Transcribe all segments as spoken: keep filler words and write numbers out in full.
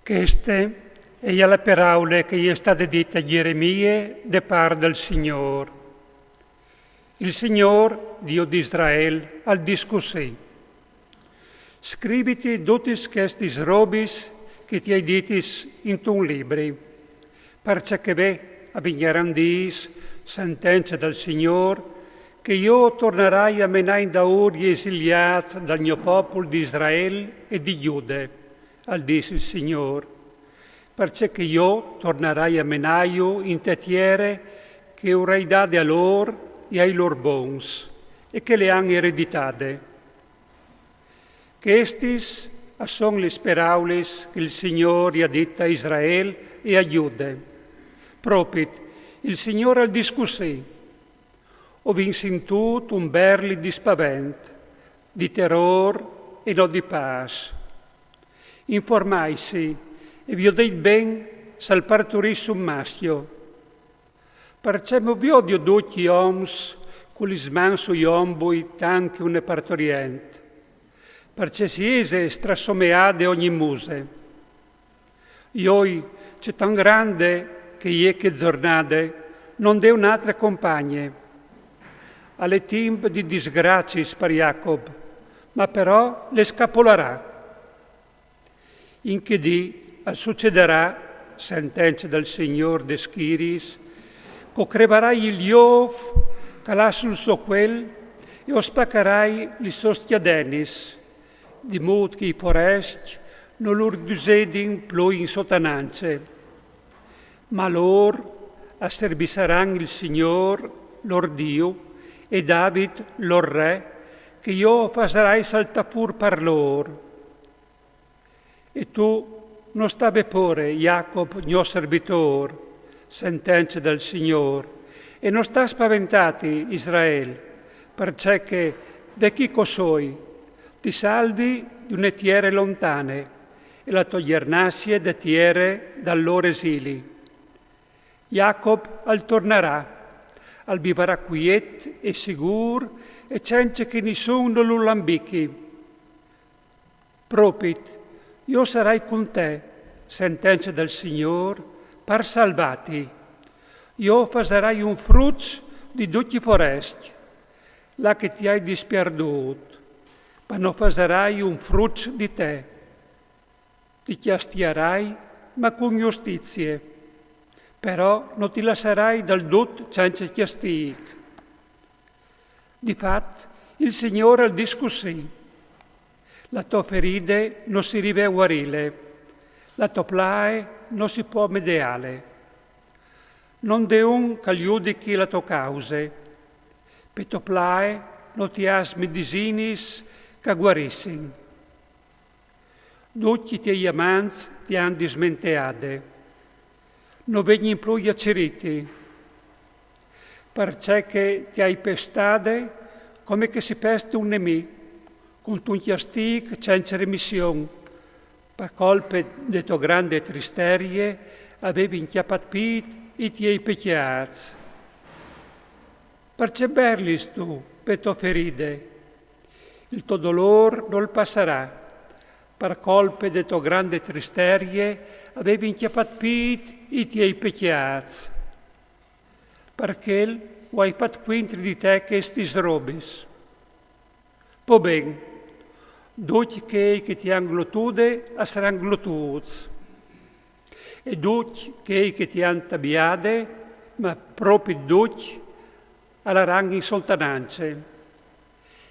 Cheste e je la peraule che e je stade dite a Jeremie de part dal Signôr. Il Signôr, Diu di Israel, al dîs cussì: Scriviti dutis chestis robis che ti ai ditis intun libri, parcè che ve a vignaran dîs, sentence dal Signôr, che jo tornarai a menâ indaûr i esiliâts dal gno popul di Israel e di Jude, al dîs il Signôr, parcè che jo tornarai a menâju inte tiere che o varai dade a lôr e ai lôr bons, e che le àn ereditade. Chestis a son lis peraulis che il Signôr i à dite a Israel e a Jude. Propit, il Signôr al dîs cussì: O vin sintût un berli di spavent, di terôr e no di pâs. Informaitsi e viodeit ben se al partorìs un mascjo. Parcè mo viodio ducj i oms cu lis mans sui ombui tant che une partorient? Parcè si ese strasomeade ogni muse? Joi, cetant grande che e je chê zornade, no 'nd è une altre compagne. Al è timp di disgraciis par Jacob, ma però le scapolarà. In chê dì al sucedarà, sentence dal Signôr des schiriis, che o crevarai il jôf che al à sul so cuel e o spacarai lis sôs cjadenis, di mût che i forescj no lu dusedin plui in sotanance. Ma lôr a servisaran il Signôr, lôr Diu, e David, lôr re, che jo o fasarai saltâ fûr par lôr. E tu no sta vê pôre, Jacob, gno servitôr, sentence dal Signôr, e no sta spaventâti, Israel, parcè che, ve chi che o soi, ti salvi di une tiere lontane, e la to gjernasie de tiere dal lôr esili. Jacob al tornarà, al vivarà cuiet e sigûr e cence che nissun no lu lambichi. Propit, jo o sarai cun te, sentence dal Signôr, par salvâti. Jo o fasarai un fruç di ducj i forescj, là che ti ai dispierdût, ma no fasarai un fruç di te. Ti cjastiarai, ma cun justizie. Però no ti lassarai dal dut cence cjastîc. Di fat, il Signôr al dîs cussì: La to feride no si rive a guarîle, la to plae no si pò medeâle. No 'nd è un che al judichi la to cause. Pe to plae no ti âs medisinis che a guarissin. Ducj i tiei amants ti àn dismenteade. No vegnin plui a cirîti. Parcè che ti ai pestade come che si peste un nemì, cuntun cjastîc cence remission, par colpe de tô grande tristerie a vevin cjapât pît i tiei pecjâts. Parcè berlis tu pe tô feride? Il to dolôr nol passarà, par colpe de tô grande tristerie a vevin cjapât pît i tiei pecjâts. Par chel o ai fat cuintri di te chestis robis. Po ben, ducj chei che ti àn glotude a saran glotûts, e ducj chei che ti àn tabiade, ma propit ducj, a laran in soltanance.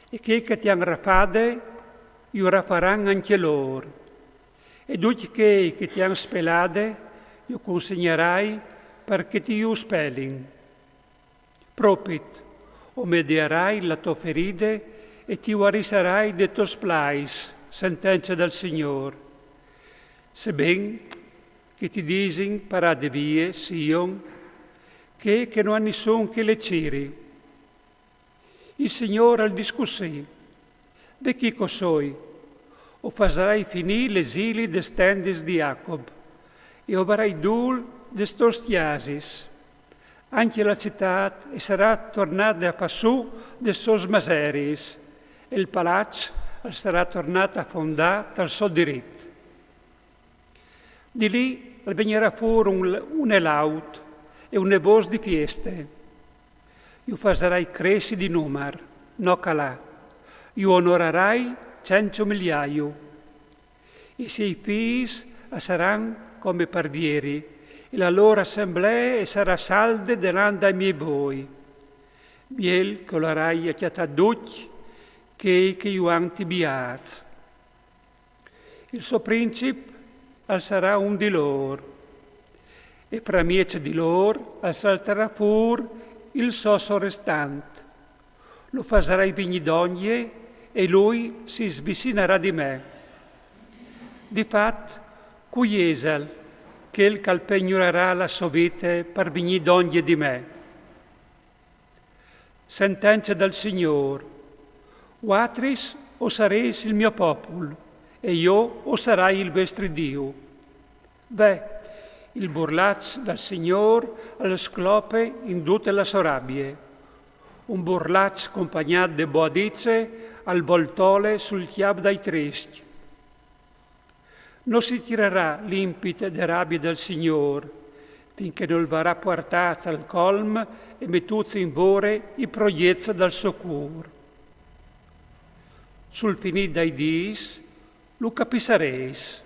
E chei che ti àn rafade, ju rafaran ancje lôr. E ducj chei che ti àn spelade, ju consegnarai par che ti ju spelin. Propit, o medearai la tô feride e ti guarissarai de tôs plais, sentence dal Signôr. Seben che ti disin par ade vie, Sion, che, che no à nissun che le ciri. Il Signôr al dîs cussì: Ve chi che o soi, o fasarai finî l'esili des tendis di Jacob, e o varai dûl des tôs cjasis. Ancje la citât e sarà tornade a fâ sù des sôs maseriis, e il palaç al sarà tornât a fondâ tal so dirit. Di li al vegnarà fûr un, un e l'aut e une vôs di fieste. Ju fasarai cressi di numar, no calâ. Ju onorarai cence migliâju. I siei fîs a saran come par dieri, e la lôr assemblee e sarà salde denant ai miei voi. Biel che ju larai a cjatâ ducj chei che ju àn tibiâts. Il so princip al sarà un di lôr, e framieç di lôr al saltarà fûr il so sorestant. Lu fasarai vignî dongje e lui si svicinarà di me. Di fat, cui isal chel che al pegnurarà la sô vite par vignî dongje di me? Sentence dal Signôr: Vuatris o sarês il mio popul, e jo o sarai il vuestri Diu. Ve, il burlaç dal Signôr al sclope in dute la sô rabie. Un burlaç compagnât de boadice al voltole sul cjâf dai triscj. No si tirarà l'impit de rabie dal Signôr, fin che nol varà puartâts al colm e metûts in vore i progjets dal so cûr. Sul finî dai dîs lu capissarês,